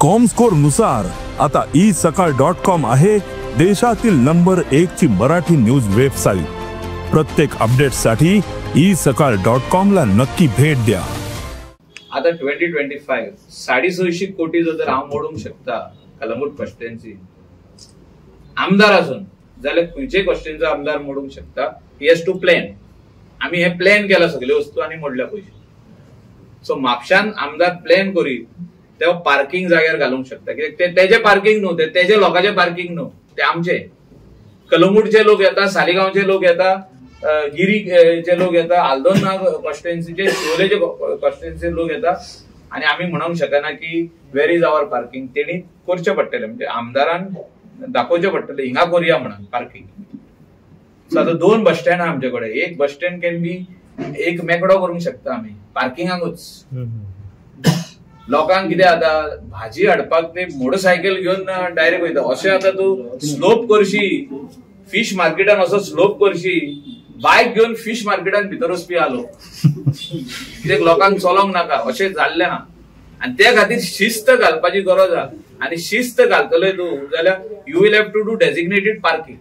Comscore नुसार आता E सकाळ डॉट कॉम आहे देशातील नंबर 1 ची मराठी न्यूज वेबसाईट. प्रत्येक अपडेटसाठी ई सकाळ डॉट कॉम ला नक्की भेट द्या. आता 2025 650 कोटी जर हांव मोडूंक शकता कलंगूट कॉन्स्टिट्युएन्सी आमदार असून जाल्यार खंयचे कॉन्स्टिट्युएन्सीचो आमदार मोडूंक शकता. He has to plan. आमी हे प्लॅन केला सगल्यो वस्तू आनी मोडल्या पयशे. सो म्हापशान आमदार प्लॅन करीत तेव्हा पार्किंग जाग्यार घालूंक शकता. कित्याक ते तेजे पार्किंग न्हू, ते तेजे लोकांचे पार्किंग न्हू, ते आमचे कलंगूटचे लोक येता, सालिगांवचे लोक येता, गिरीचे लोक येता, आल्दोना कॉन्स्टिट्युएन्सीचे, शिवोलेचे कॉन्स्टिट्युएन्सीचे लोक येता आनी आमी म्हणूंक शकना की वेर is our parking. तेणी करचें पडटलें, म्हणजे आमदारान दाखोवचें पडटलें हिंगा करुया म्हणून पार्किंग. सो आतां 2 बस स्टँड आहा आमचे कडेन. एक बस स्टँड can be एक मेकडो करूंक शकता आमी पार्किंगाकूच. लोकांक कितें आतां भाजी हाडपाक ते मोटरसायकल घेवन डायरेक्ट वयता. अशें आतां तूं स्लोप करशी फिश मार्केटान, असो स्लोप करशी बायक घेवन फिश मार्केटान भितर वचपी आलो कित्याक लोकांक चलोंक नाका अशें जाल्लें ना. आनी त्या खातीर शिस्त घालपाची गरज आहा. आनी शिस्त घालतले तूं जाल्यार you will have to do designated parking,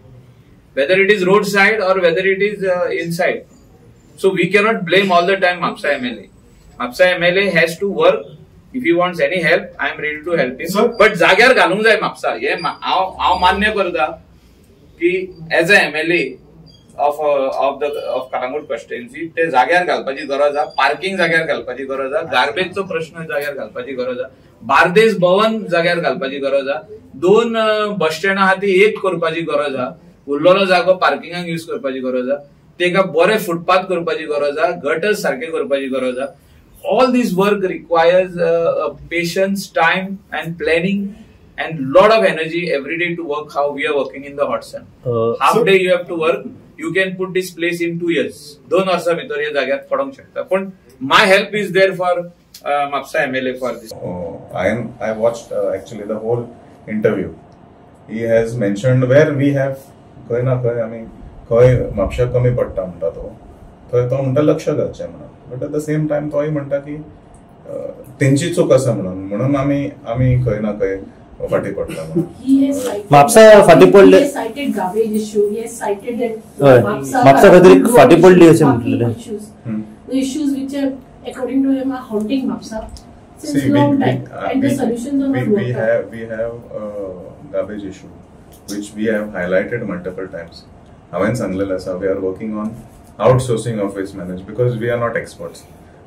whether it is road side or whether it is inside. So we cannot blame all the time Mapusa MLA. Mapusa MLA has to work. If he wants any help, I am ready to help him. But जाग्यार घालूंक जाय म्हापसा. हे हांव मान्य करता की as a MLA of of Calangute constituency ते जाग्यार घालपाची गरज आहा. पार्किंग जाग्यार घालपाची गरज आहा. गार्बेजचो प्रश्न जाग्यार घालपाची गरज आहा. बार्देस भवन जाग्यार घालपाची गरज आहा. 2 बस स्टँड आहा ती एक करपाची गरज आहा. उरलेलो जागो पार्किंगाक यूज करपाची गरज आहा. तेका बरे फुटपाथ करपाची गरज आहा. गटर्स सारके करपाची गरज आहा. All this work requires patience, time and planning and lot of energy every day to work how we are working in the hot sun. Half day you have to work. You can put this place in 2 years. 2 वर्सां भितर ह्या जाग्यार पडोंक शकता. पण my help is there for Mapusa MLA for this. I watched actually the whole interview. He has mentioned where we have खंय ना खंय आमी खंय म्हापशा कमी पडटा म्हणटा तो, थंय तो म्हणटा लक्ष घालचें म्हणून. But at the same time तोय म्हणटा की तेंची चूक आसा म्हणून, म्हणून आमी आमी खंय ना खंय फाटी पडटा. म्हापसा फाटी पडले, म्हापसा खातीर फाटी पडली अशें म्हटलें. Issues which are according to him are haunting Mapusa since long time and the solutions are not worked out. We have garbage issue which we have highlighted multiple times. हांवें सांगलेलें आसा we are working on outsourcing of waste management because we are not experts.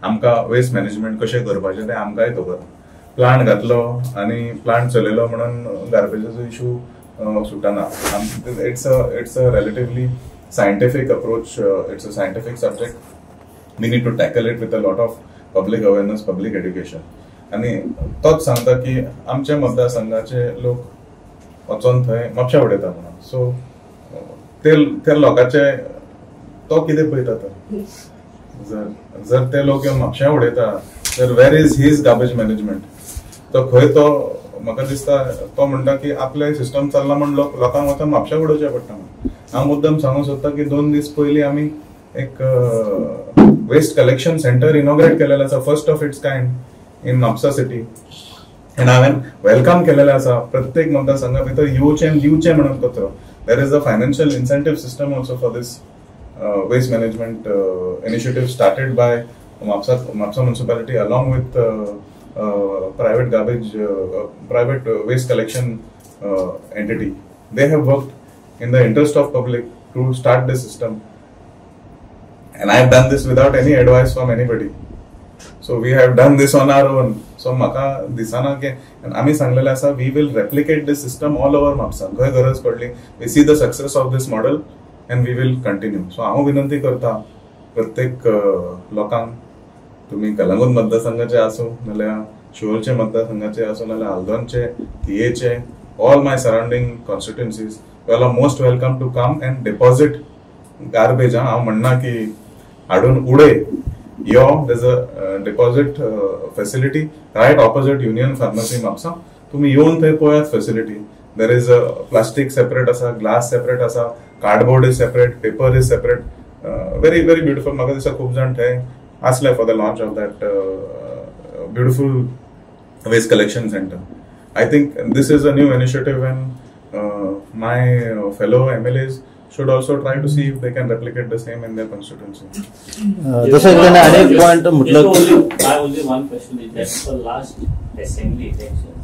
आमकां waste management कशें करपाचें तें आमकांय खबर ना. प्लांट घातलो आनी प्लांट चलयलो म्हणून गार्बेजाचो इशू सुटना. It's a relatively scientific approach. It's a scientific subject. We need to tackle it with a lot of public awareness, public education. आनी तोच सांगता की आमच्या मतदारसंघाचे लोक वचोन थंय म्हापशा उडयता म्हणून. सो ते लोकांचे तो कितें पळयता तर जर जर ते लोक येवन म्हापशा उडयता तर where is his garbage management. तो खंय तो म्हाका दिसता तो म्हणटा की आपलें सिस्टम चल्लां म्हण लोकांक वचोन म्हापशा उडोवचें पडटा म्हणून. हांव मुद्दम सांगूंक सोदता की 2 दीस पयलीं आमी एक वेस्ट कलेक्शन सेंटर इनॉग्रेट केलेलें आसा, first of its kind in Mapusa city. आनी हांवें welcome केलेलें आसा प्रत्येक मतदारसंघा भितर येवचें दिवचें म्हणून कचरो. There is a financial incentive system also for this waste management initiative started by Mapusa municipality along with private garbage, private waste collection entity. They have worked in the interest of public to start this system, and I have done this without any advice from anybody. So we have done this on our own. So म्हाका दिसना की आमी सांगलेलें आसा we will replicate this system all over Mapusa. खंय गरज पडली we see the success of this model and we will continue. So हांव विनंती करता प्रत्येक लोकांक, तुमी कलंगूट मतदारसंघाचे आसूं नाल्यार शिवोलचे मतदारसंघाचे आसूं नाल्यार आल्दोनचे, थियेचे, all my surrounding constituencies, you all are most welcome to come and deposit garbage. हांव म्हणना की हाडून उडय, यो there's a deposit facility right opposite Union Pharmacy Mapusa. तुमी येवन थंय पळयात facility. There is a plastic separate आसा, ग्लास सेपरेट आसा, cardboard is separate, paper is separate. Very very beautiful. म्हाका दिसता खूब जाण थंय आसले for the launch of that beautiful waste collection centre. I think this is a new initiative and my fellow MLAs should also try to see if they can replicate the same in their constituency. जसं त्याने अनेक point म्हटलं. My only one question is that for last assembly election,